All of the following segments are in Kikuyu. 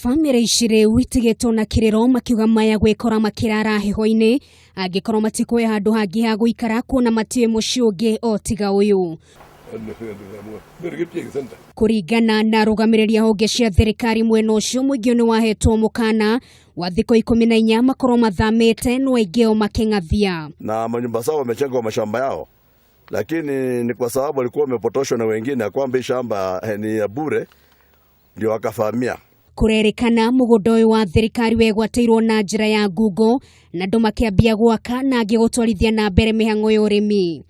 Bamĩrĩ ici rĩu itigĩtwo na kĩrĩro makiuga maya gwĩkora makĩrara heho-inĩ angĩkorwo matikuoya handũ hangĩ ha gũikara kuona matiũĩ mũciĩ ũngĩ o tiga ũyũ. Kũringana na arũgamĩrĩri a honge cia thirikari mwena ũcio, mũingĩ ũyũ nĩwahetwo mũkana wa thikũ 14 makorwo mathamĩte no aingĩ ao makĩng'athia. Na manyumba zao wamejenga kwa mashamba yao, lakini ni kwa sababu walikuwa wamepotoshwa na wengine ya kwamba hii shamba ni ya bure, ndio wakavamia. Kũrerĩkana mũgũnda ũyũ wa thirikari wegwatĩirwo na njĩra ya ngungo na andũ makĩambia gwaka na angĩ gũtwarithia na mbere mĩhang'o ya ũrĩmi.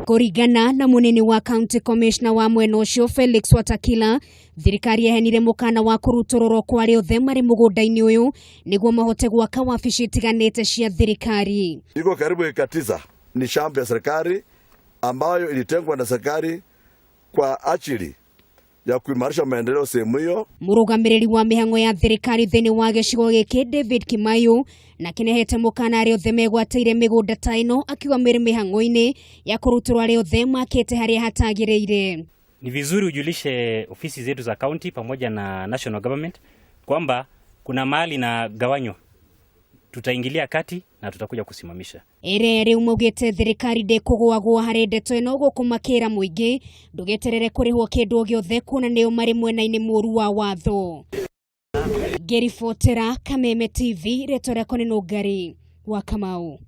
Kũringana na mũnini wa county commissioner wa mwena ũcio Felix Watakila, thirikari yehenire mũkana wa kũrutũrũrwo kwa arĩa othe marĩ mũgũnda-inĩ ũyũ nĩguo mahote gwaka wabici itiganĩte cia thirikari. Iko karibu eka 9 ni shamba ya serikali ambayo ilitengwa na serikali kwa ajili ya kuimarisha maendeleo sehemu hiyo. Mũrũgamĩrĩri wa mĩhang'o ya thirikari thĩinĩ wa gĩcigo gĩkĩ David Kimayu nake nĩahete mũkana arĩa othe megwatĩire mĩgũnda ta ĩno akiuga mĩrĩ mĩhang'o-inĩ ya kũrutũrwo arĩa othe makĩte harĩa hatagĩrĩire. Ni vizuri ujulishe ofisi zetu za county pamoja na national government kwamba kuna mahali na gawanywa, tutaingilia kati na tutakuja kusimamisha. Ere rĩu maugĩte thirikari ndĩkũgũagũa harĩ ndeto ĩno gũkũ makĩra mũingĩ ndũgeterere kũrĩhwo kĩndũ o gĩothe kuona nĩo marĩ mwena-inĩ mũru wa watho. Ngĩribotera Kameme TV, rĩtwa rĩakwa nĩ Nũngari wa Kamau.